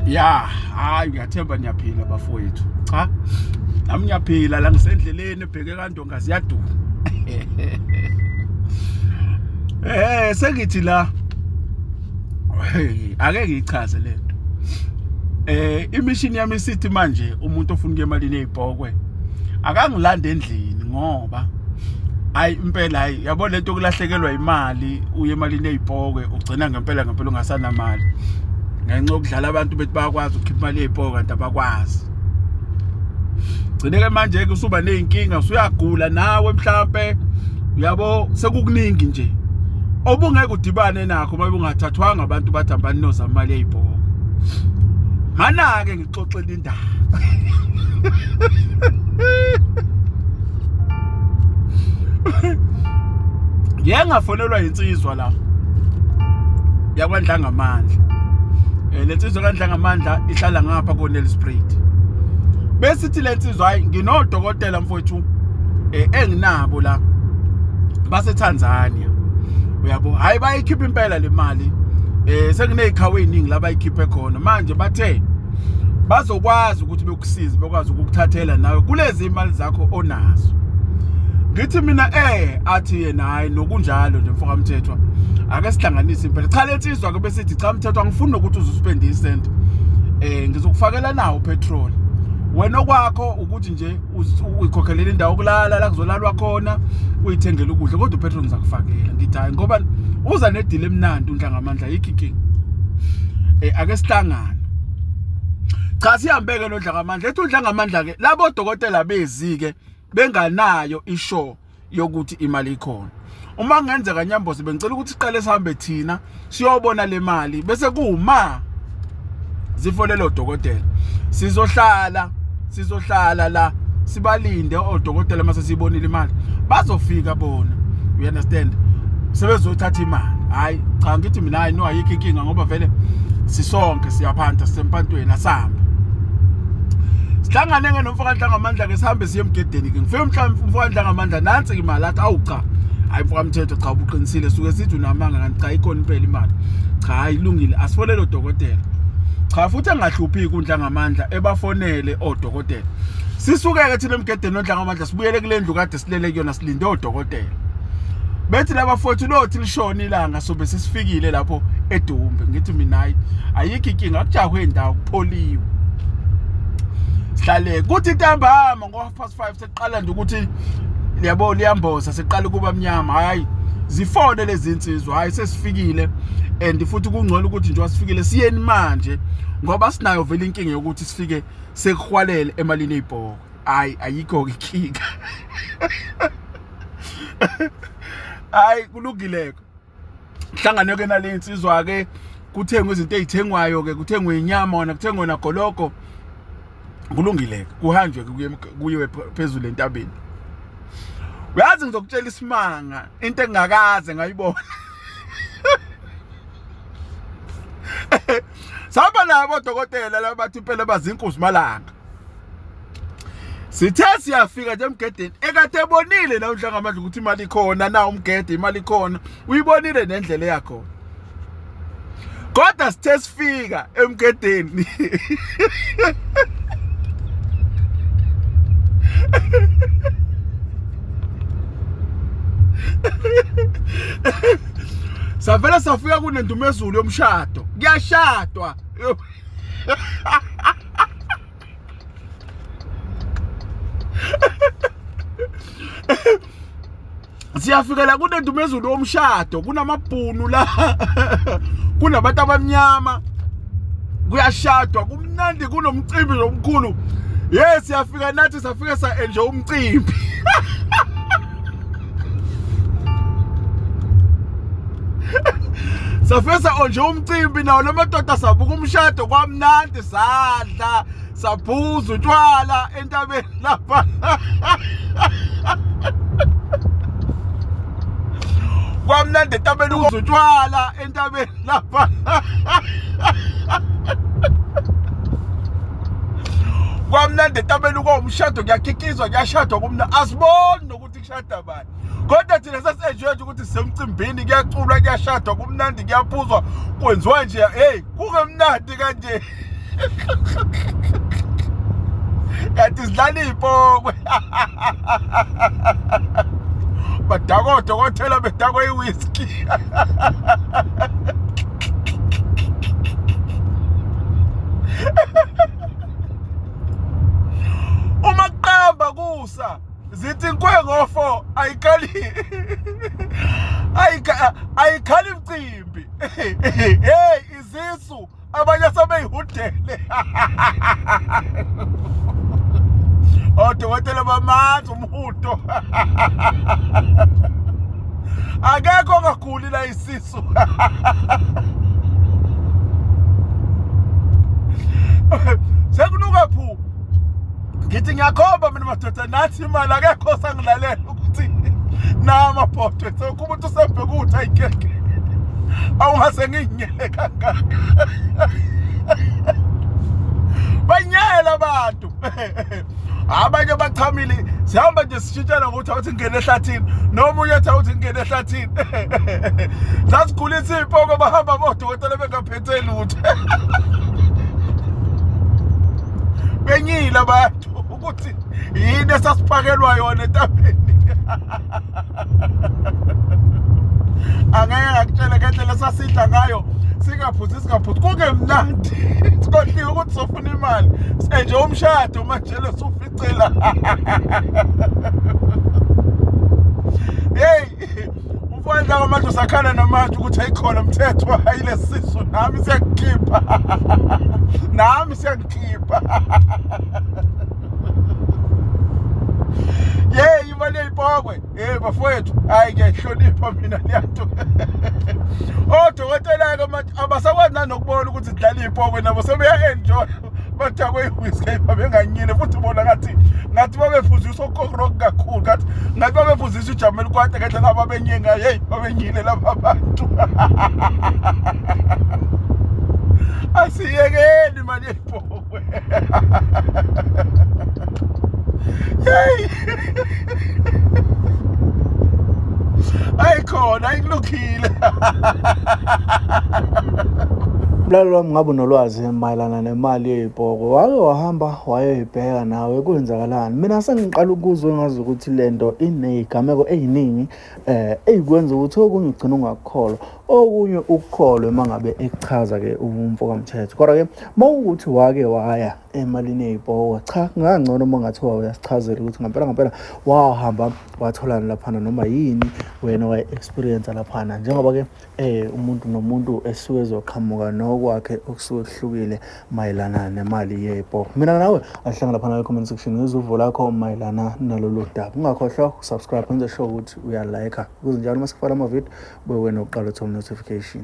Ya, hayi ngiyathemba niyaphila bafowethu. Cha. Nami ngiyaphila la ngisendleleni ebheke kaNdonga ziyaduma. Sengithi la hey, ake ngiyichaze lento. Imishini yami isithi manje umuntu ofuna ukuya emalini eyibhokwe akangilanda endlini ngoba ayi impela hayi yabo lento yokulahlekelwa imali uye emalini eyibhokwe ugcina ngempela ngempela ungasanamali ngenxa yokudlala abantu bethi bayakwazi ukukhipha imali eyibhokwe kanti abakwazi. Gcine-ke manje-ke usuba ney'nkinga usuyagula nawe mhlampe uyabo sekukuningi nje obungeke udibane nakho uma bungathathwanga abantu bathi hambani nozama imali eyibhoko. Mana-ke ngixoxela indaba. Ngike ngafonelwa insizwa la yakwaNdlangamandla. Le nsizwa kaNdlangamandla ihlala ngapha koNelspruit. Besithi le nsizwa hayi nginodokotela mfowethu enginabo la baseTanzania. Uyabo hayi bayikhipha impela le mali. Sekunezikhawu eziningi la bayikhiphe khona. Manje bathe bazokwazi ukuthi bekusize bekwazi ukukuthathela nawe kulezi imali zakho onazo. Ngithi mina athi yena hayi nokunjalo nje mfoka Mthethwa ake sihlanganise impela. Cha lensizwa ke besithi cha Mthethwa ngifuna ukuthi uzuspend isent. Ngizokufakela nawo petrol. Wena okwakho ukuthi nje uyikhokhelela indawo okulala la kuzolalwa khona uyithengele ukudla kodwa upetrol ngizakufakela. Ngithi hayi ngoba uza nedile emnandi uNdlangamandla ayikho inkinga. Ake sihlangane. Cha sihambeke noNdlangamandla. Ethi uNdlangamandla ke labo dokotela bezi ke benganayo ishow yokuthi imali ikhona. Uma kungenzeka Nyamboze bengicela ukuthi siqale sihambe thina siyobona le mali bese kuma zifonele odokotela. Sizohlala sizohlala la sibalinde odokotela mase siyibonile imali. Bazofika bona. You understand? Sebezothatha imali. Hayi cha ngithi mina hayi no ayikho inkinga ngoba vele sisonke siyaphanta sisempantweni asambe. Sihlangane ke nomfoka Ndlangamandla ke sihambe siye emgedeni ke. Ngifike mhlawumbe umfoka Ndlangamandla nansi ke imali athi awu cha. Hayi mfoka Mthetho cha ubuqinisile suke sithi unamanga kanti cha ikhona impela imali. Cha hayi ilungile asifonele odokotela. Cha futhi engahluphiki uNdlangamandla ebafonele odokotela. Sisuke ke thina emgedeni noNdlangamandla sibuyele kule ndlu kade silele kuyona silinde odokotela. Bethi laba fowethu lothi lishona ilanga sobe sesifikile lapho eDumbe. Ngithi mina hayi ayikho inkinga akujahwe indawo kupholiwe. Sihlale kuthi ntambama ngo 5:30 seqala nje ukuthi yabo liyamboza seqala ukuba mnyama. Hayi zifone lezi insizwa hayi sesifikile and futhi kungcono ukuthi nje wasifikile siyeni manje ngoba sinayo vele inkinga yokuthi sifike sekuhwalele emalini eyibhoko. Hayi ayikho ke inkinga. Hayi kulungile ke. Hlangane ke nale insizwa ke kuthengwe izinto ezithengwayo ke kuthengwe inyama wona kuthengwe nagologo. Kulungile ke kuhanjwe ke kuyiwe phezulu entabeni. Uyazi ngizokutshela isimanga into engingakaze ngayibona. Sahamba nabo odokotela laba bathi impela bazinkuzi malanga. Sithe siyafika nje emgedeni ekade ebonile la uNdlangamandla ukuthi imali ikhona na umgede imali ikhona uyibonile nendlela eyakhona. Kodwa sithe sifika emgedeni savele safika kunendumezulu yomshado kuyashadwa. Siyafika la kunendumezulu yomshado kunamabhunu la kunabantu abamnyama kuyashadwa kumnandi kunomcimbi omkhulu. Yes siyafika nathi safika sa enjoy umcimbi. Safesa onje umcimbi nawo lamadoda sabuka umshado kwamnandi sadla saphuza utshwala entabeni lapha. Kwamnandi entabeni utshwala entabeni lapha. Kwamnandi entabeni kwawumshado kuyakikizwa kuyashadwa kumna asiboni nokuthi kushada bani. Kodwa thina sasi-enjoy nje ukuthi sisemcimbini kuyaculwa kuyashadwa kumnandi kuyaphuzwa kwenziwa nje hey kungemnandi kanje. Kanti sidlala ipokwe. Badakwa odokotela bedakwa iwhisky. Uma kuqamba kusa zithi nkwe ngo-4 ayikhali ayikhali mcimbi. Hey izisu abanye sebeyihudele. Odokotela bamanzi umhudo. Akekho ongaguli la isisu. Sekunuka phu. Ngithi ngiyakhomba mina madoda nathi imali akekho sangilalela ukuthi namabhodwe sekho umuntu usebheka ukuthi ayikeke. Awungase nginyele kangaka. Banyela abantu. Abanye bachamile sihamba nje sishintshana ngokuthi awuthi ngene ehlathini nomunye athi awuthi ngene ehlathini. Sasikhulisa ipoko bahamba bodokotela bengaphethe lutho. Benyile abantu ukuthi yini esasiphakelwa yona entabeni. Angeke ngakutshela ngendlela esasidla ngayo singaphuzi singaphuzi kungemnandi sikhohliwe ukuthi sofuna imali senje umshado manje lesuficela. Hey umfowethu manje usakhala namanje ukuthi ayikhona umthetho ayilesisu nami siyakukhipha nami siyakukhipha. Yey imali yeyipokwe hey bafowethu hayi ngiyayihlonipha mina leyanto. Odokotela-ke manje abasakwazi nanokubona ukuthi sidlala iy'pokwe nabo sebeya-enjoy badakwe i-whisky babenganyile futhi bona ngathi ngathi babephuziswa ukokrok kakhulu ngathi ngathi babephuziswa ijamel kwate ngendlela ababenye ngayo. Hey babenyile laba bantu. Asiyekeni imali yey'pokwe. Hey ayikhona ayikulokhile. Mlaleli wami ngabe unolwazi mayelana nemali yey'poko, wake wahamba wayoyibheka nawe kwenzakalani? Mina sengiqala ukuzwa engazi ukuthi le nto iney'gameko ey'ningi ey'kwenza ukuthi okunye ugcine ungakukholwa, okunye ukukholwe uma ngabe ekuchaza-ke umfokamthetho. Kodwa-ke uma kuwukuthi wake waya emalini yey'poko, cha kungangcono uma kungathiwa uyasichazela ukuthi ngampela ngampela wahamba watholani laphana noma yini wena wayi-experience laphana, njengoba-ke umuntu nomuntu esuke ezoqhamuka nokwakhe okusuke kuhlukile mayelana nemali yey'poko. Mina nawe asihlangane laphana kwi-comment section ngizwe uvo lakho mayelana nalolu daba. Ungakhohlwa ukusubscribe, wenze sure ukuthi uyalayikha ukuze njalo uma sifaka amavidiyo ube wena uqala uthola notification.